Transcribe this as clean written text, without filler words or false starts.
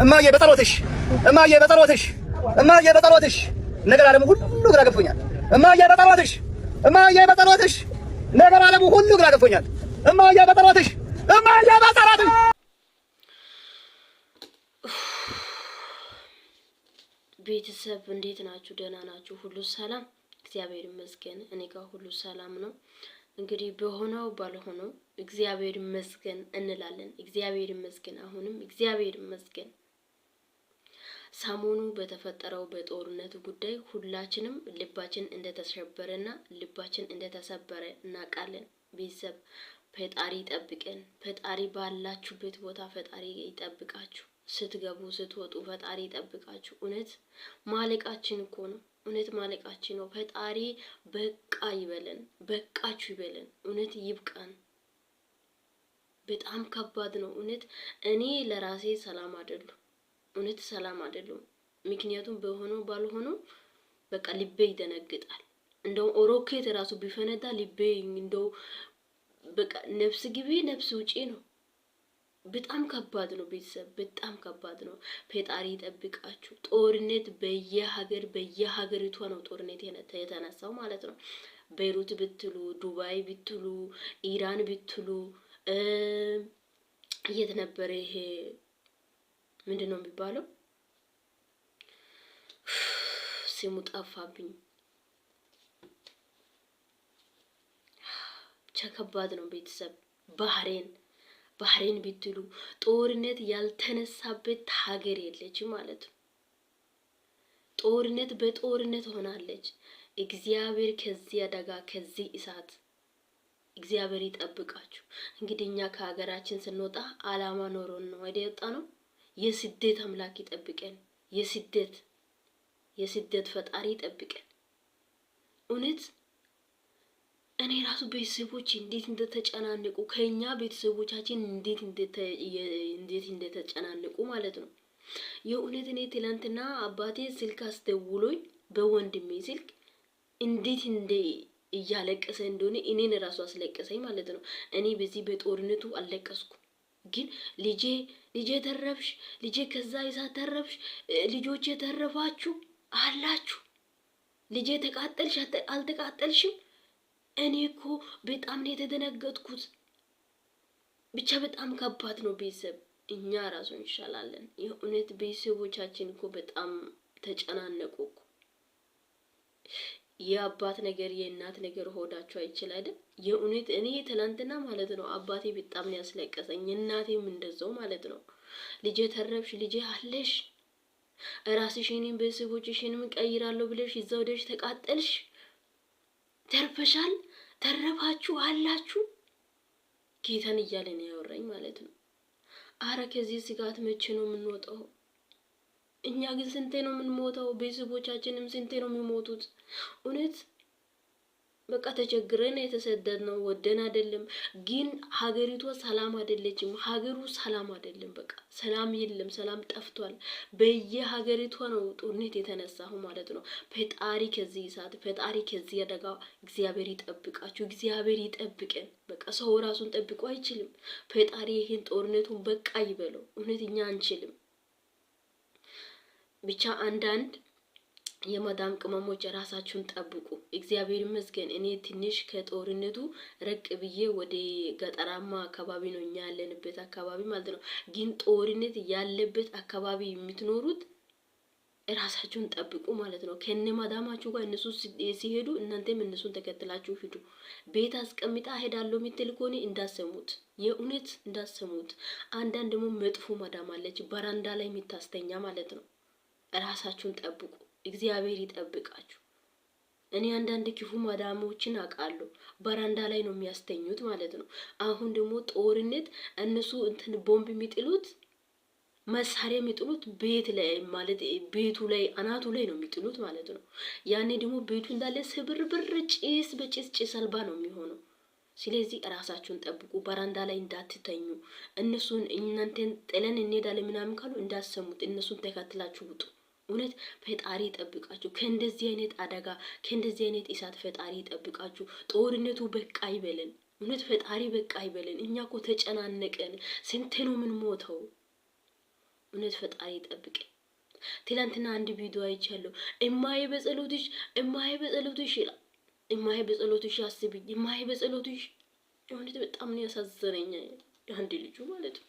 እማዬ በጸሎትሽ፣ እማዬ በጸሎትሽ፣ እማዬ በጸሎትሽ ነገር ዓለሙ ሁሉ ግራ ገብቶኛል። እማዬ በጸሎትሽ፣ እማዬ በጸሎትሽ ነገር ዓለሙ ሁሉ ግራ ገብቶኛል። እማዬ በጸሎትሽ፣ እማዬ በጸሎትሽ። ቤተሰብ እንዴት ናችሁ? ደህና ናችሁ? ሁሉ ሰላም? እግዚአብሔር ይመስገን። እኔ ጋር ሁሉ ሰላም ነው። እንግዲህ በሆነው ባልሆነው እግዚአብሔር ይመስገን እንላለን። እግዚአብሔር ይመስገን፣ አሁንም እግዚአብሔር ይመስገን። ሰሞኑ በተፈጠረው በጦርነቱ ጉዳይ ሁላችንም ልባችን እንደተሰበረና ልባችን እንደተሰበረ እናውቃለን። ቤተሰብ ፈጣሪ ይጠብቀን። ፈጣሪ ባላችሁበት ቦታ ፈጣሪ ይጠብቃችሁ። ስትገቡ ስትወጡ ፈጣሪ ይጠብቃችሁ። እውነት ማለቃችን እኮ ነው። እውነት ማለቃችን ነው። ፈጣሪ በቃ ይበለን፣ በቃችሁ ይበለን። እውነት ይብቃን። በጣም ከባድ ነው። እውነት እኔ ለራሴ ሰላም አይደሉም። እውነት ሰላም አይደሉም። ምክንያቱም በሆነው ባልሆነው በቃ ልቤ ይደነግጣል። እንደው ሮኬት ራሱ ቢፈነዳ ልቤ እንደው በቃ ነፍስ ግቢ ነፍስ ውጪ ነው። በጣም ከባድ ነው ቤተሰብ፣ በጣም ከባድ ነው። ፈጣሪ ይጠብቃችሁ። ጦርነት በየሀገር በየሀገሪቷ ነው ጦርነት የተነሳው ማለት ነው። ቤይሩት ብትሉ፣ ዱባይ ብትሉ፣ ኢራን ብትሉ፣ የት ነበረ ይሄ ምንድን ነው የሚባለው? ስሙ ጠፋብኝ። ብቻ ከባድ ነው ቤተሰብ። ባህሬን ባህሬን ብትሉ ጦርነት ያልተነሳበት ሀገር የለች ማለት ነው። ጦርነት በጦርነት ሆናለች። እግዚአብሔር ከዚህ አደጋ ከዚህ እሳት እግዚአብሔር ይጠብቃችሁ። እንግዲህ እኛ ከሀገራችን ስንወጣ አላማ ኖሮን ነው ወደ የወጣ ነው። የስደት አምላክ ይጠብቀን። የስደት ፈጣሪ ይጠብቀን። እውነት እኔ ራሱ ቤተሰቦች እንዴት እንደተጨናነቁ ከኛ ቤተሰቦቻችን እንዴት እንደተጨናነቁ ማለት ነው። የእውነት እኔ ትላንትና አባቴ ስልክ አስደውሎኝ በወንድሜ ስልክ እንዴት እንደ እያለቀሰ እንደሆነ እኔን ራሱ አስለቀሰኝ ማለት ነው። እኔ በዚህ በጦርነቱ አለቀስኩ። ግን ልጄ ልጄ ተረፍሽ፣ ልጄ ከዛ ይዛ ተረፍሽ፣ ልጆቼ ተረፋችሁ አላችሁ፣ ልጄ ተቃጠልሽ አልተቃጠልሽም። እኔ እኮ በጣም ነው የተደነገጥኩት። ብቻ በጣም ከባድ ነው ቤተሰብ። እኛ ራሱ እንሻላለን። የእውነት ቤተሰቦቻችን እኮ በጣም ተጨናነቁ እኮ። የአባት ነገር የእናት ነገር ሆዳቸው አይችል አይደል? የእውነት እኔ ትላንትና ማለት ነው አባቴ በጣም ነው ያስለቀሰኝ፣ እናቴም እንደዛው ማለት ነው። ልጄ ተረፍሽ፣ ልጄ አለሽ፣ ራስሽንም ቤተሰቦችሽንም ቀይራለሁ ብለሽ እዛው ደሽ ተቃጠልሽ፣ ተርፈሻል፣ ተረፋችሁ አላችሁ ጌታን እያለ ነው ያወራኝ ማለት ነው። አረ ከዚህ ስጋት መቼ ነው የምንወጣው? እኛ ግን ስንቴ ነው የምንሞተው? ቤተሰቦቻችንም ስንቴ ነው የሚሞቱት? እውነት በቃ ተቸግረን የተሰደድነው ወደን አይደለም። ግን ሀገሪቷ ሰላም አይደለችም። ሀገሩ ሰላም አይደለም። በቃ ሰላም የለም። ሰላም ጠፍቷል። በየሀገሪቷ ነው ጦርነት የተነሳሁ ማለት ነው። ፈጣሪ ከዚህ እሳት፣ ፈጣሪ ከዚህ አደጋ እግዚአብሔር ይጠብቃችሁ። እግዚአብሔር ይጠብቀን። በቃ ሰው ራሱን ጠብቆ አይችልም። ፈጣሪ ይህን ጦርነቱን በቃ ይበለው። እውነት እኛ አንችልም። ብቻ አንዳንድ የመዳም ቅመሞች ራሳችሁን ጠብቁ። እግዚአብሔር ይመስገን እኔ ትንሽ ከጦርነቱ ረቅ ብዬ ወደ ገጠራማ አካባቢ ነው እኛ ያለንበት አካባቢ ማለት ነው። ግን ጦርነት ያለበት አካባቢ የምትኖሩት ራሳችሁን ጠብቁ ማለት ነው። ከነ ማዳማችሁ ጋር እነሱ ሲሄዱ እናንተም እነሱን ተከትላችሁ ሂዱ። ቤት አስቀምጣ ሄዳለሁ የምትል ከሆነ እንዳሰሙት፣ የእውነት እንዳሰሙት። አንዳንድ ደግሞ መጥፎ ማዳም አለች፣ በራንዳ ላይ የምታስተኛ ማለት ነው። ራሳችሁን ጠብቁ። እግዚአብሔር ይጠብቃችሁ። እኔ አንዳንድ ክፉ ማዳሞችን አውቃለሁ። በራንዳ ላይ ነው የሚያስተኙት ማለት ነው። አሁን ደግሞ ጦርነት እነሱ እንትን ቦምብ የሚጥሉት መሳሪያ የሚጥሉት ቤት ላይ ማለት ቤቱ ላይ አናቱ ላይ ነው የሚጥሉት ማለት ነው። ያኔ ደግሞ ቤቱ እንዳለ ስብርብር ጭስ በጭስ ጭስ አልባ ነው የሚሆነው። ስለዚህ ራሳችሁን ጠብቁ። በራንዳ ላይ እንዳትተኙ። እነሱን እናንተን ጥለን እንሄዳለን ምናምን ካሉ እንዳሰሙት፣ እነሱን ተከትላችሁ ውጡ። እውነት ፈጣሪ ይጠብቃችሁ ከእንደዚህ አይነት አደጋ፣ ከእንደዚህ አይነት እሳት ፈጣሪ ይጠብቃችሁ። ጦርነቱ በቃ ይበለን። እውነት ፈጣሪ በቃ ይበለን። እኛ እኮ ተጨናነቀን። ስንቴ ነው የምንሞተው? እውነት ፈጣሪ ይጠብቅ። ትላንትና አንድ ቪዲዮ አይቻለሁ። እማዬ በጸሎትሽ፣ እማዬ በጸሎትሽ ይላል። እማዬ በጸሎትሽ አስብኝ፣ እማዬ በጸሎትሽ። እውነት በጣም ነው ያሳዘነኝ አንድ ልጁ ማለት ነው።